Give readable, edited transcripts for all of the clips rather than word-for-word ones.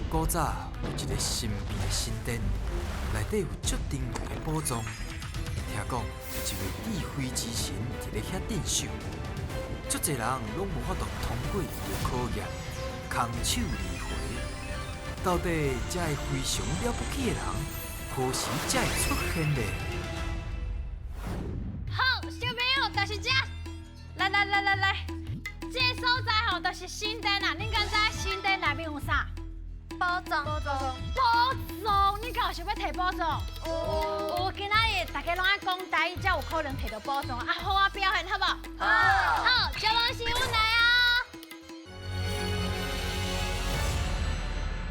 古早有一个神秘的神殿，内底有足珍贵的宝藏。听讲有一位智慧之神伫咧遐镇守，足济人拢无法度通过伊的考验，空手而回。到底这个非常了不起的人，何时才会出现呢？好，小朋友，就是这，来来来来来，这个所在吼，就是神殿啊！恁敢知神殿内面有啥？宝藏，宝藏，你敢有想欲提宝藏？有。有，今仔日大家攏愛講台語，才有可能提著寶藏。啊，好啊，表現好無？好。好，小王是阮來啊！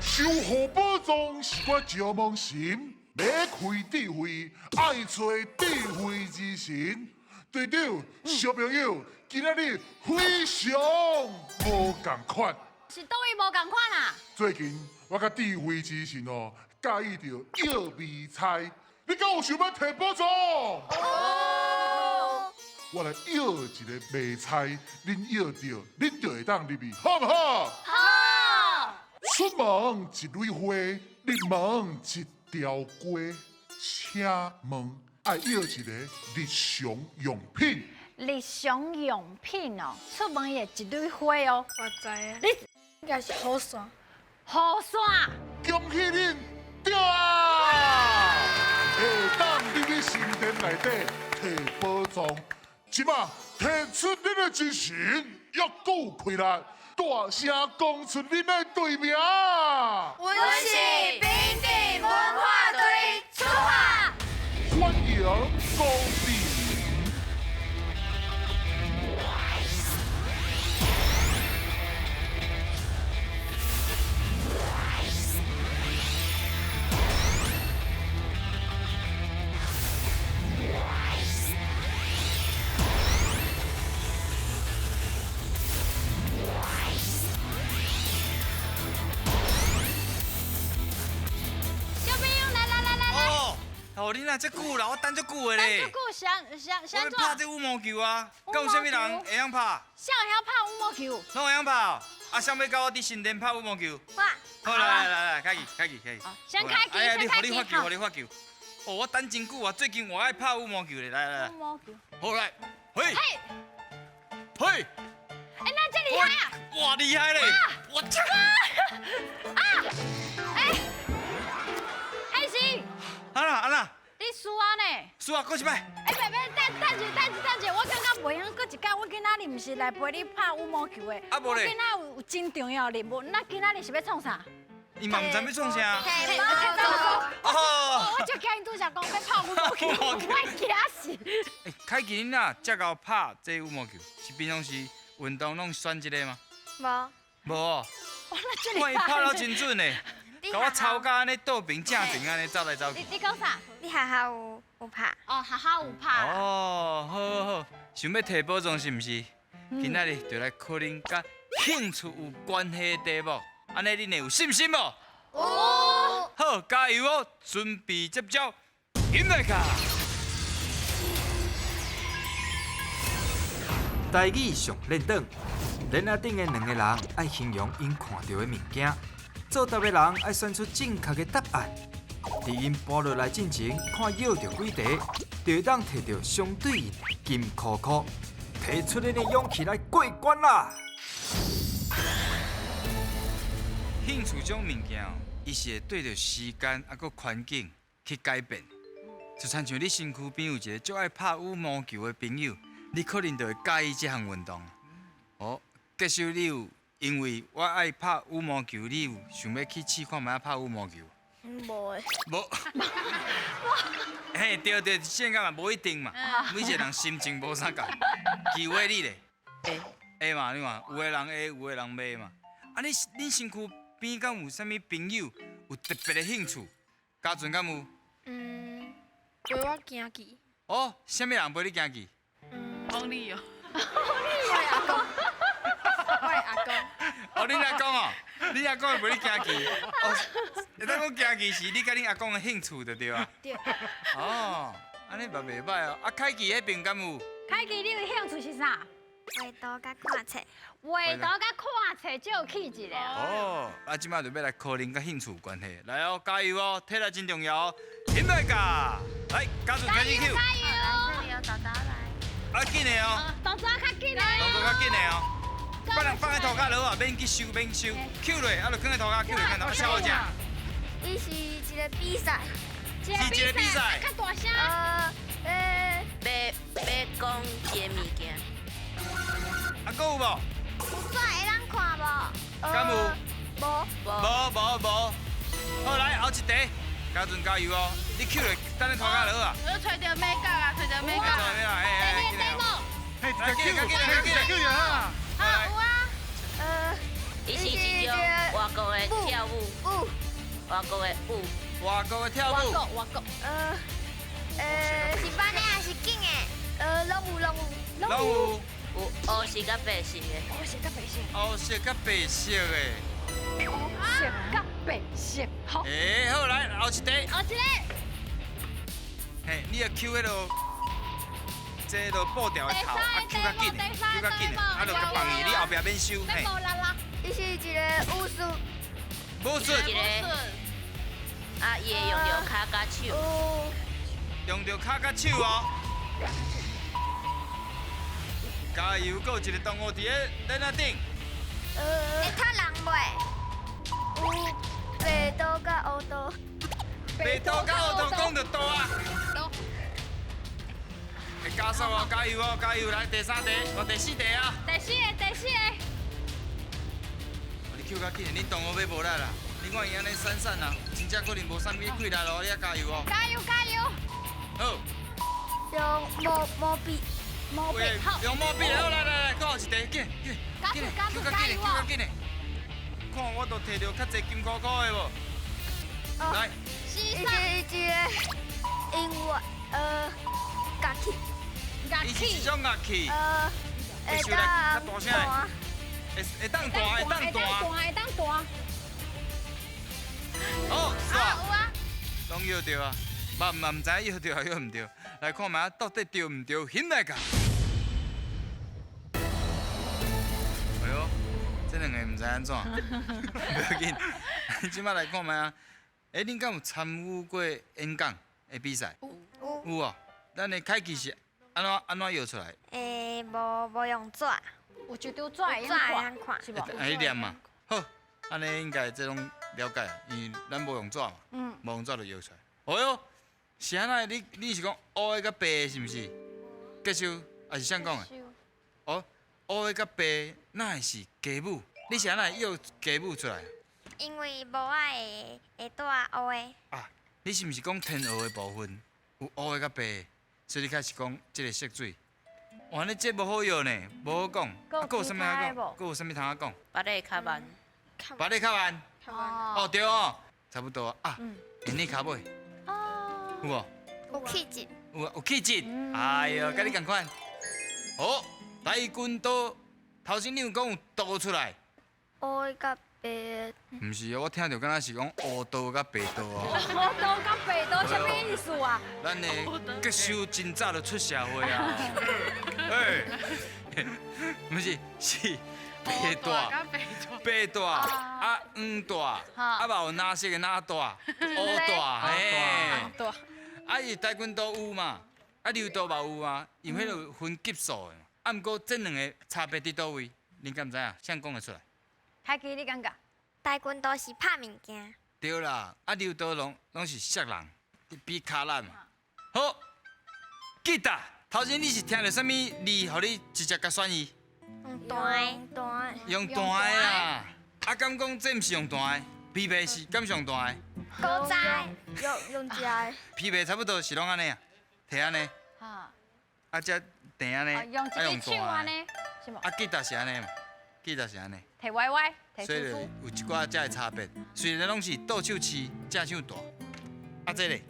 守護寶藏是我招夢神，欲開智慧，愛揣智慧之神。隊長，小朋友，今仔日非常無仝款。是佗位無仝款啊？最近我佮智慧之神哦，佮意著舀米菜，你敢有想欲提寶藏？有。我來舀一个迷猜，恁舀著，恁就會當入去，好毋好？好。出門一蕊花，入門一條街，請問愛舀一个日常用品。日常用品哦，出門的一蕊花哦。我知啊。你應該是雨傘。雨傘。恭喜恁對啊！會當入去神殿內底提寶藏，這馬提出恁的精神，猶閣有氣力，大聲講出恁的隊名。阮是平鎮文化隊出發。歡迎光臨。小朋友，來來來來來。哦，哦，你若遮久啦，我等足久的咧。等足久，啥啥啥我欲拍這羽毛球啊，敢有啥物人會曉拍？誰會曉拍羽毛球？攏會曉拍哦。啊，誰欲佮我佇神殿拍羽毛球？我。好，來來來來，開機開機開機。先開機，先開機。你發球，予你發球。哦，我等真久啊，最近我愛拍羽毛球咧，來來來。羽毛球。好來，嘿。嘿。嘿。欸，那這厲害啊！哇，厲害咧！我操！啊！欸，漢生。啊啦啊啦！你輸啊呢？輸啊，閣一擺。欸，別別，等等者，等者，等者，我感覺袂曉閣一擺。我今仔日毋是來陪你拍羽毛球的。啊，無咧。我今仔有真重要的任務，那今仔日是欲創啥？伊嘛毋知欲創啥。提寶藏。哦。我就驚𪜶拄才講欲拍羽毛球，我驚死。欸，凱琪，恁若遮𠢕拍這羽毛球，是平常時運動攏選這個嗎？無。無哦。哇，那這看伊拍了真準呢，共我抄甲按呢倒爿正爿按呢走來走去。你講啥？你學校有拍？哦，學校有拍。哦，好好好，想欲提寶藏是毋是？今仔日就來考恁佮興趣有關係的題目，按呢恁會有信心無？有。好，加油哦！準備接招，音樂卡。台語上練轉，鏈仔頂的兩個人愛形容𪜶看著的物件，作答的人愛選出正確的答案。佇𪜶跋落來進前，看舀著幾塊，就會當提著相對應的金箍箍，提出恁的勇氣來過關啦！興趣這種物件哦，伊是會對著時間啊，閣環境去改變。就親像你身軀邊有一個足愛拍羽毛球的朋友，你可能就會佮意這項運動。哦，假使你有因為我愛拍羽毛球，你有想欲去試看覓拍羽毛球？無的。無。嘿，對對，現在嘛無一定嘛，每一個人心情無相仝。機會你咧？會。會嘛？你看，有的人會，有的人袂嘛。啊，你恁身軀邊敢有啥物朋友有特別的興趣？嘉純敢有？嗯，陪我行去。哦，啥物人陪你行去？嗯，講你哦。我的阿公。我的阿公。哦，恁阿公哦，恁阿公會陪你行去。哦，會當講行去是你佮恁阿公的興趣就對啊。對。哦，按呢嘛袂䆀哦。啊，凱琪彼邊敢有？凱琪，你的興趣是啥？畫圖佮看冊。畫圖佮看冊，這有氣質的。哦，啊，這擺就欲來考恁佮興趣有關係，來哦，加油哦，體力真重要哦，起來噶，來，加速開始 Q，加油，豆豆來，啊，緊的哦，動作較緊的，動作較緊的哦，別人放佇塗跤落啊，免去收，免收，抾落，啊，就囥佇塗跤，抾落看到，啊，啥好食？伊是一個比賽，一個比賽，較大聲。欲講一個物件。啊，閣有無？有紙會當看無？敢有？無。無無無。好，來後一題，嘉俊加油哦！你抾落，等你塗跤落啊。我揣著眉角啊，揣著眉角。哎哎，第二嘿，來，緊來，緊來，緊來，抾落啊！好，有啊。伊是一種外國的跳舞。舞。外國的舞。外國的跳舞。外國，外國。是慢的還是緊的？攏有，攏有。攏有。有烏色佮白色的。烏色佮白色。烏色佮白色的。烏色佮白色，好。欸，好，來，後一題。後一個。嘿，你欲抾彼个，這个布條的頭，啊，抾較緊的，抾較緊的，啊，就共放伊，你後壁免收。嘿。伊是一個武術。武術。一個。啊，伊會用著跤佮手。用著跤佮手哦。加油！閣有一個同學佇咧咱仔頂。會踢人袂？有白刀佮烏刀。白刀佮烏刀，講著刀啊！會加速哦，加油哦，加油！來第三題，或第四題啊！第四個，第四個。你抾較緊，恁同學欲無力啦。你看伊按呢閃閃啊，真正可能無啥物氣力咯，你愛加油哦！加油加油！好。用毛毛筆。毛筆好。用毛筆，好來來來，閣後一題，緊緊緊，抾較緊的，抾較緊的。看我都提著較濟金箍箍的無？來。伊是一個音樂，樂器。伊是一種樂器。會當較大聲的。會會當彈，會當彈。會當彈。好，有啊。攏搖著啊，嘛嘛毋知影搖著抑搖毋著，來看覓到底對毋對？起來噶。哎喲，這兩個毋知按怎，無要緊。這擺來看覓啊？欸，恁敢有參與過演講的比賽？有。有哦。咱的凱琪是按怎按怎搖出來？欸，無無用紙。有一張紙會用看，是無？愛念嘛。好，按呢應該這攏了解，因為咱無用紙嘛，無用紙就搖出來。哦喲，是按怎？你你是講烏的佮白的，是毋是？繼續，還是啥講的？哦，烏的佮白，哪會是雞母？你是按怎搖雞母出來？因為帽仔會會帶烏的。啊，你是毋是講天鵝的部分有烏的佮白的，所以你開始講這個色水？哇，你這無好搖呢，無好講。啊，閣有啥物通講？閣有啥物通仔講？芭蕾較慢。芭蕾較慢。哦，對哦，差不多啊。演你跤尾。哦。有無？有氣質。有啊，有氣質。哎喲，佮你仝款。好，跆拳道，頭先你有講有倒出來。烏的佮白的。毋是哦，我聽著敢若是講烏道佮白道哦。烏道佮白道啥物意思啊？咱的吉修真早就出社會啊。哎，毋是，是白帶、白帶啊，黃帶，啊嘛有藍色的藍帶、烏帶，嘿。啊，伊跆拳道有嘛，啊柔道嘛有啊，因為彼个分級數的嘛。啊，毋過這兩个差別佇佗位？恁敢知影？啥講會出來？凱琪，你感覺？跆拳道是拍物件。對啦，啊柔道攏攏是摔人，比跤力嘛。好，記得頭先你是聽著啥物字，予你直接共選伊？用彈的，用彈的啦。啊，敢講這毋是用彈的？琵琶是敢是用彈的？古早用用食的。琵琶差不多是攏按呢啊，提按呢。啊，這彈按呢，用一支手按呢，是無？啊，吉他是按呢嘛，吉他是按呢。提歪歪，提所以就有一寡這的差別。雖然攏是倒手試，正手彈。啊，這个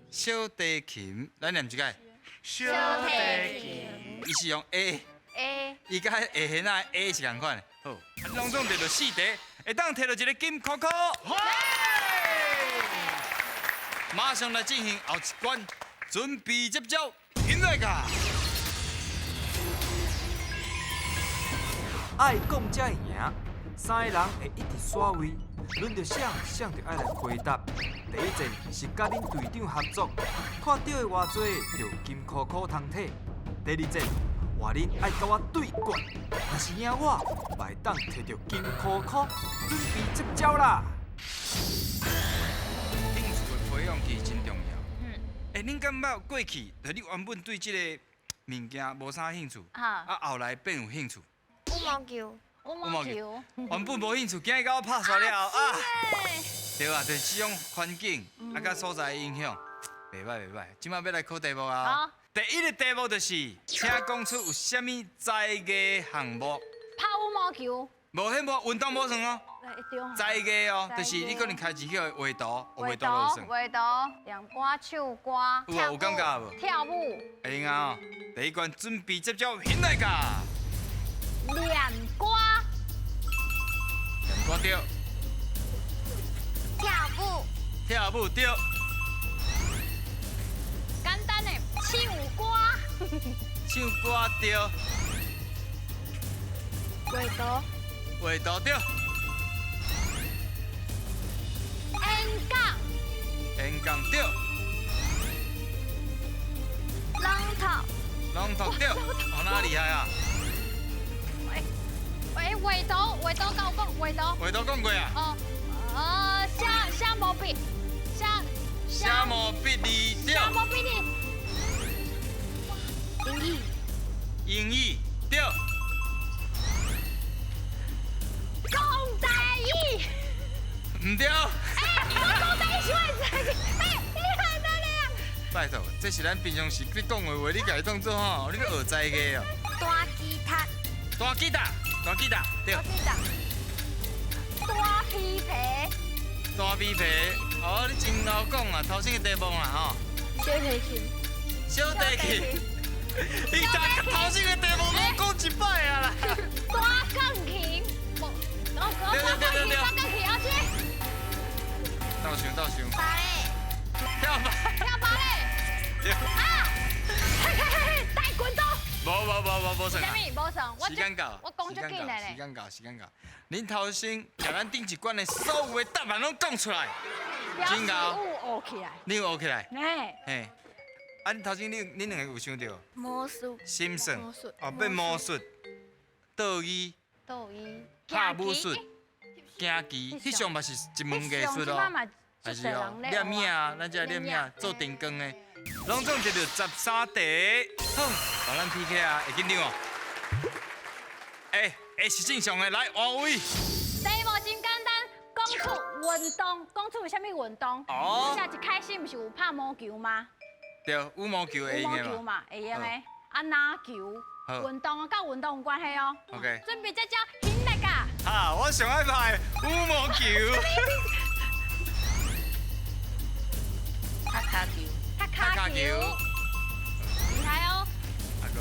小提琴，咱念一擺。小提琴。伊是用 A。 A。伊佮下弦仔 A 是仝款的。好，攏總摕著四題，會當摕著一個金箍箍。馬上來進行後一關，準備接招，起來噶！愛講才會贏，三个人會一直刷位，輪著誰，誰就愛來回答。第一戰是佮恁隊長合作，看著的偌濟就金箍箍通提。第二戰換恁愛佮我對決，若是贏我，嘛會當提著金箍箍，準備接招啦！興趣的培養其實真重要。欸，恁感覺過去，就你原本對這個物件無啥興趣，啊後來變有興趣？羽毛球。羽毛球。原本無興趣，今日共我拍煞了後啊！對啊，就是這種環境啊，佮所在的影響，袂䆀袂䆀。這擺欲來考題目啊！好。第一个題目就是，請講出有啥物才藝項目。拍羽毛球。無，彼無運動無算哦。才藝哦，就是你可能開始去畫圖，畫圖就算。畫圖、念歌、唱歌。有啊，有感覺無？跳舞。會用啊！第一關準備接招，現來噶。念歌。念歌對。跳舞。跳舞對。簡單的，唱歌。唱歌對。畫圖。畫圖對。演講。演講對。攏頭。攏頭對。哦，哪厲害啊？欸，畫圖，畫圖，敢有講畫圖？畫圖講過啊？哦，寫寫毛筆，寫寫毛筆字對。寫毛筆字。英語。英語對。講台語。毋對。欸，我講台語是會知，欸，你很難咧。拜託，這是咱平常時咧講的話，你共伊當做吼，你欲學才藝哦。彈吉他。彈吉他，彈吉他，對。彈吉他。彈琵琶。彈琵琶，哦，你真𠢕講啊，頭先的題目啦吼。小提琴。小提琴。你頭先的題目攏講一擺啊啦。彈鋼琴，無，對對對對對，彈鋼琴，阿姐。倒想倒想。芭蕾。跳芭。跳芭蕾。對。啊！嘿嘿嘿嘿，跆拳道。無無無無無算啊！無算，時間到，我講足緊的咧。時間到，時間到。恁頭先共咱頂一關的所有的答案攏講出來，真𠢕。有學起來。你有學起來？嘿。嘿。啊，恁頭先恁恁兩个有想著？魔術。心算。哦，變魔術。倒椅。倒椅。拍武術。行棋，彼項嘛是一門藝術哦。還是哦，攝影啊，咱這攝影做燈光的。攏總得著13題，好，予咱 PK 啊，會緊張哦。欸，欸，是正常的，來換位。題目真簡單，講出運動，講出有啥物運動？哦。你一開始毋是有拍毛球嗎？對，羽毛球會用的嘛。羽毛球嘛，會用的。啊，籃球，運動啊，佮運動有關係哦。 OK。準備這招，起來噶。哈，我上愛拍羽毛球。踢跤球。踢跤球，厲害哦！阿哥，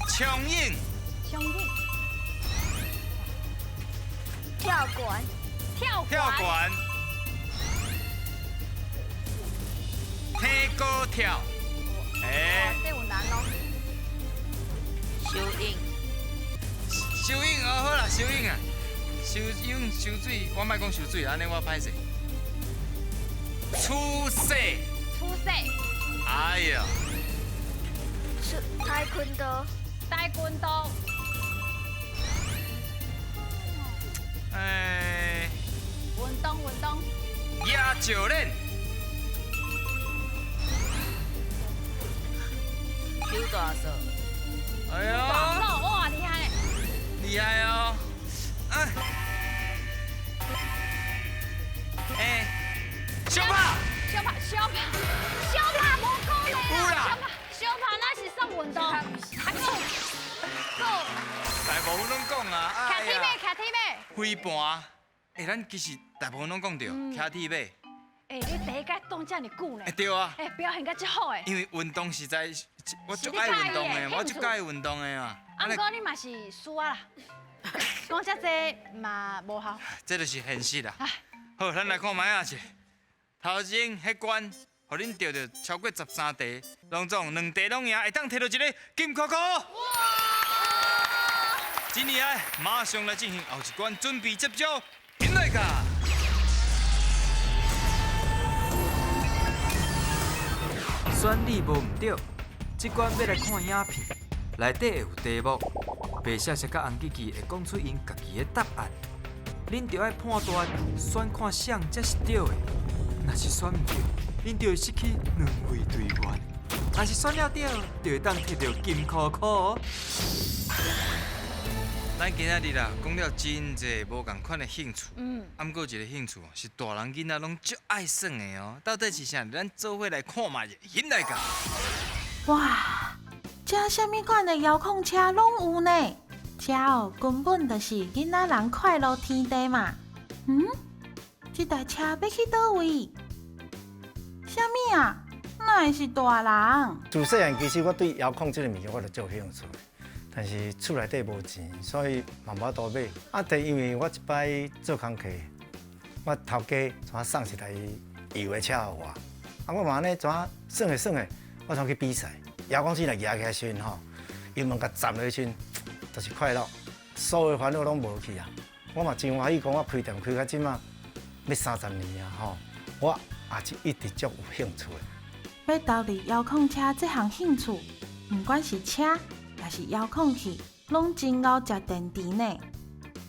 衝影，衝影，跳懸，跳跳懸，天高跳，欸，這有難哦。收影，收影哦，好啦，收影啊，收影收水，我莫講收水，按呢我歹勢。出世，出世。哎呀！跆拳道，跆拳道。哎。運動運動。野石链。邱大嫂。哎呦！大嫂，哇，厲害！厲害哦！啊。欸，小拍。小拍，小拍，小拍無可能啦！小拍，小拍那是算運動？啊，夠夠。大部分攏講啊，騎鐵馬，騎鐵馬。飛盤，欸，咱其實大部分攏講著，騎鐵馬。欸，你第一擺擋遮爾久呢？欸，對啊。欸，表現甲這好的。因為運動實在，我足愛運動的，我足佮意運動的嘛。啊，毋過你嘛是輸啊啦，講遮濟嘛無效。這就是現實啦。好，咱來看覓仔是。頭前彼關，予恁著著超過13題，攏總2題攏贏，會當提著一个金箍箍。哇！真厲害！馬上來進行後一關，準備接招，引來㗎。選你無毋對，這關欲來看影片，內底會有題目，白雪雪佮紅吉吉會講出𪜶家己的答案，恁著愛判斷選看啥才是對的。若是選毋對，恁就會失去兩位隊員；若是選了對，就會當摕著金箍箍哦。咱今仔日啦，講了真濟無仝款的興趣，啊，毋過有一個興趣是大人囡仔攏足愛耍的哦。到底是啥？咱做伙來看覓者，翕來共。哇，這啥物款的遙控車攏有呢？這哦根本就是囡仔人快樂天地嘛。嗯，這台車欲去佗位？啥物啊？哪會是大人？自細漢其實我對遙控這个物件我就足有興趣。但是厝內底無錢，所以嘛無法度買。啊，但因為我一擺做工課，我頭家怎送一台油的車予我，啊，我嘛按呢怎耍的耍的，我怎去比賽。遙控器若舉起來時陣吼，油門共站落去時陣，就是快樂，所有煩惱攏無去啊。我嘛真歡喜，講我開店開到這馬欲30年啊吼，我也是一直足有興趣的。欲投入遙控車這項興趣，毋管是車，抑是遙控器，攏真𠢕食電池呢。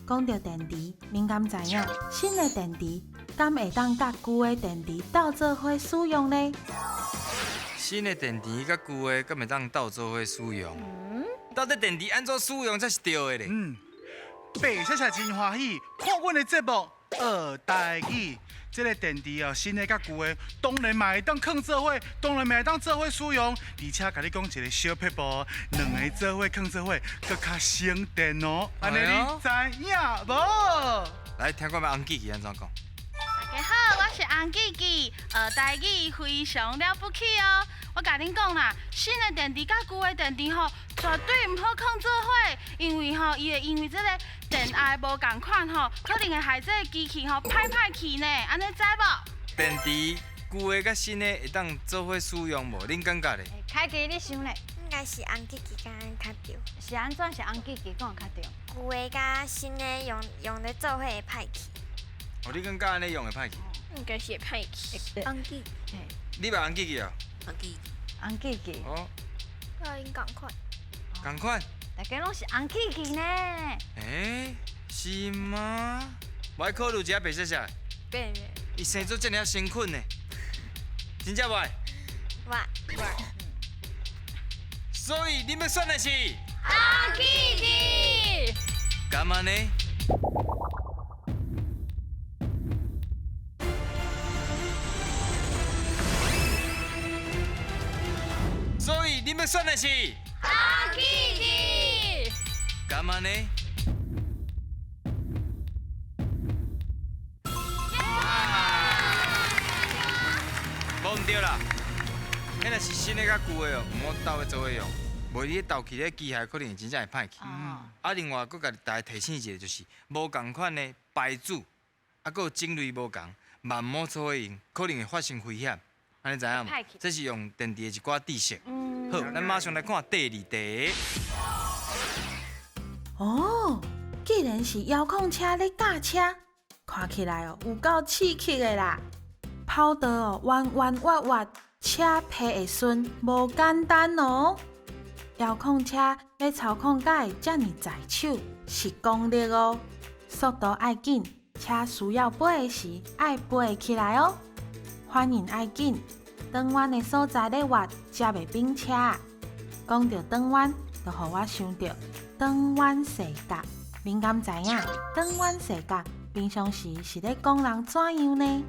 講著電池，恁敢知影？新的電池敢會當佮舊的電池鬥做伙使用呢？新的電池佮舊的敢會當鬥做伙使用？到底電池按怎使用才是對的咧？白雪雪真歡喜，看阮的節目學台語。這个電池哦，新的佮舊的，當然嘛會當囥做伙，當然嘛會當做伙使用。而且共你講一个小撇步，兩个做伙囥做伙，閣較省電哦。按呢你知影無？來聽看覓紅吉吉按怎講。大家好，我是紅吉吉，學台語非常了不起哦。我共恁講啦，新的電池佮舊的電池吼，絕對毋好囥做伙，因為吼，伊會因為這个電壓無仝款吼，可能會害這个機器吼歹歹去呢，按呢知無？電池舊的佮新的會當做伙使用無？恁感覺咧？凱基，你想咧？應該是紅吉吉講較對。是按怎是紅吉吉講較對？舊的佮新的用咧做伙會歹去。哦，你感覺按呢用會歹去？應該是會歹去。紅吉吉。你嘛紅吉吉哦？紅吉吉。紅吉吉。哦。佮𪜶仝款。仝款。大家攏是紅吉吉呢。欸，是嗎？我愛考慮一下白雪雪。變變。伊生做這爾誠懇呢，真正袂？袂。所以恁欲選的是？紅吉吉。敢按呢？所以恁欲選的是？紅吉吉。敢按呢？無毋對啦，彼若是新的佮舊的哦，毋好鬥咧做伙用，無你鬥起咧機械可能真正會歹去。啊，另外閣共大家提醒一下，就是無仝款的牌子，啊，閣有種類無仝，嘛毋好做伙用，可能會發生危險。按呢知影無？這是用電池的一寡知識。好，咱馬上來看第二題。哦，既然是遙控車咧駕車，看起來哦有夠刺激的啦！跑道哦彎彎彎彎，車騎會順，無簡單哦。遙控車欲操控才會遮爾在手，是功力哦。速度愛緊，車需要飛的時愛飛起來哦。反應愛緊，轉彎的所在咧倚才袂反車。講著轉彎，就予我想著轉彎踅角。恁敢知影？轉彎踅角平常時是咧講人怎樣呢？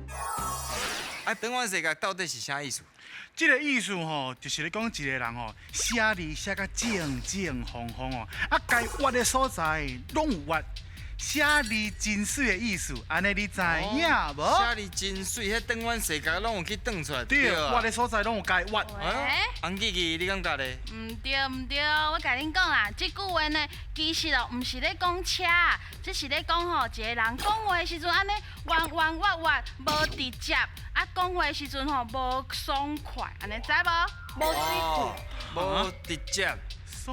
啊，轉彎踅角到底是啥意思？這个意思吼，就是咧講一个人吼，寫字寫甲正正方方哦，啊，該倚的所在攏有倚，寫字真媠的意思，按呢你知影無？寫字真媠，彼轉彎踅角攏有去轉出來。對，倚的所在攏有該倚。紅吉吉，你感覺咧？毋對毋對，我共恁講啦，這句話呢，其實哦，毋是咧講車，這是咧講吼，一个人講話的時陣按呢彎彎彎彎，無直接，啊，講話的時陣吼無爽快，按呢知無？無水無直接，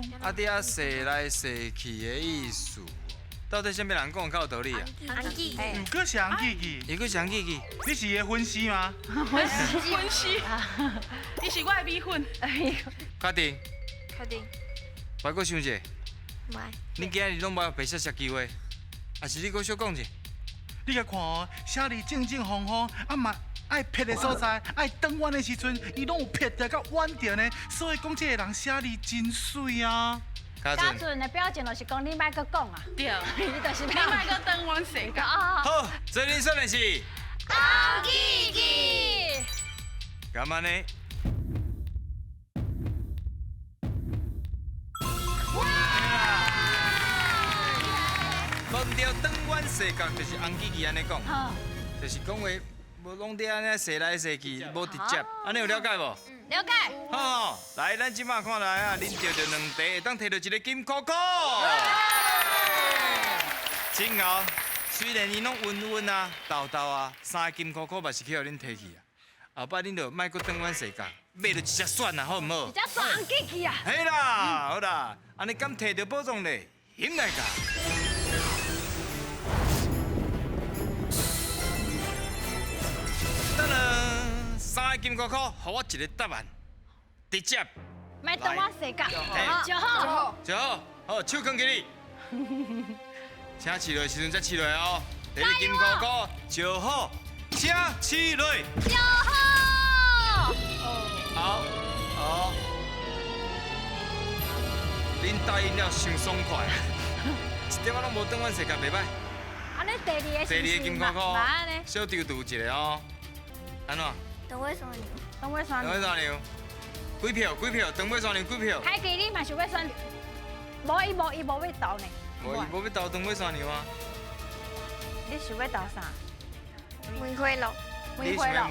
爽。啊，伫遐踅来踅去的意思，到底啥物人讲较有道理啊？红记。又阁是红记记，又阁是红记记。你是伊的粉丝吗？粉丝，粉丝。你是我的米粉。确定？确定。别阁想者。袂。你今日拢无白写写机会，还是你阁小讲者？你共看哦，写字正正方方，啊嘛爱撇的所在，爱转弯的时阵，伊拢有撇著佮弯著呢。所以讲这个人写字真媠啊。嘉准的表情就是讲你莫阁讲啊，对，你就是你莫阁转弯踅角。好，这恁选的是红记记。干嘛呢？无毋对，转弯踅角就是红记记按呢讲，就是讲话无拢伫按呢踅来踅去，无直接，按呢有了解无？了解。好，来，咱这马看来啊，恁得著两题，会当提著一个金箍箍。真𠢕，虽然伊拢温温啊、豆豆啊，三个金箍箍嘛是去予恁提去啊。后摆恁就莫阁转弯踅角，买著一只选啊，好毋好？一只选红记记啊。嘿啦，好啦，按呢敢提著宝藏咧？兴来噶！噔噔，三个金箍箍，予我一个答案，直接。莫转弯踅角，就好，就好，好，手囥起你，请试落时阵才试落哦。第一金箍箍，就好，请试落。就好。好，好。恁答应了伤爽快，一点仔拢无转弯踅角，袂歹。按呢第二个，第二个金箍箍，小丢丢一个哦。按怎？长尾山牛。长尾山牛。长尾山牛。几票？几票？长尾山牛几票？凯基，你嘛想欲选？无伊无伊无欲投呢。无伊无欲投长尾山牛啊。你想欲投啥？梅花鹿。梅花鹿。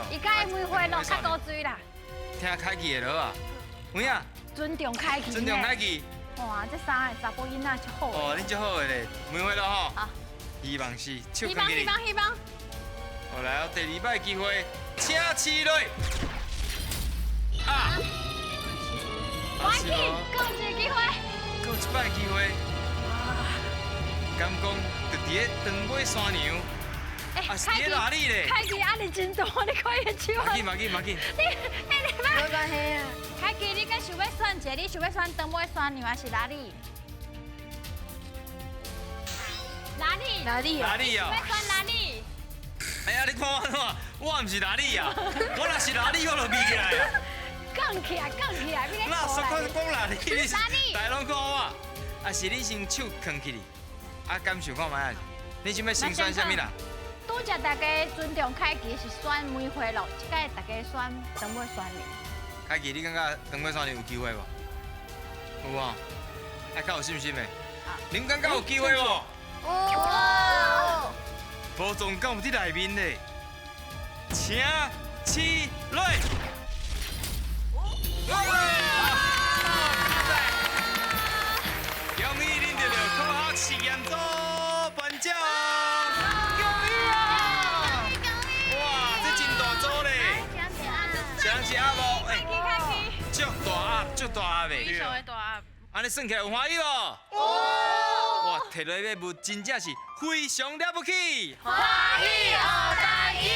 伊佮意梅花鹿较古锥啦。听凯基的落啊，有影？尊重凯基。尊重凯基。哇，这三个查甫囡仔足好。哦，恁足好的咧，梅花鹿吼。好。希望是。希望希望希望。好来哦，第二摆机会，请试落。啊！欢喜，阁有一个机会。阁有一摆机会。敢讲，就伫咧长尾山牛。啊，是伫哪里咧？凯基压力真大，你看伊的手。嘛紧嘛紧嘛紧。你，你无关系啊。凯基，你敢想欲选一个？你想欲选长尾山牛还是哪里？哪里？哪里？哪里啊？欲选哪里？哎呀，你看我怎，我毋是哪里啊？我若是哪里，我就比起来啊。讲起来，讲起来，你咧那说讲哪里？哪里？大家拢看我，啊是你先手囥起哩，啊感受看觅啊？你这欲先选啥物啦？拄才大家尊重凯基是选梅花鹿，这摆大家选长尾山牛。凯基，你感觉长尾山牛有机会无？有无？还较有信心的？恁感觉有机会无？有。宝藏敢有伫内面咧？请试落。恭喜恁得著科学实验组颁奖！恭喜啊！哇，这真大组咧！这人是鸭无？哎，足大鸭，足大鸭的。非常的大鸭。按呢算起来有欢喜无？哇，提落来物真正是非常了不起！欢喜学台语。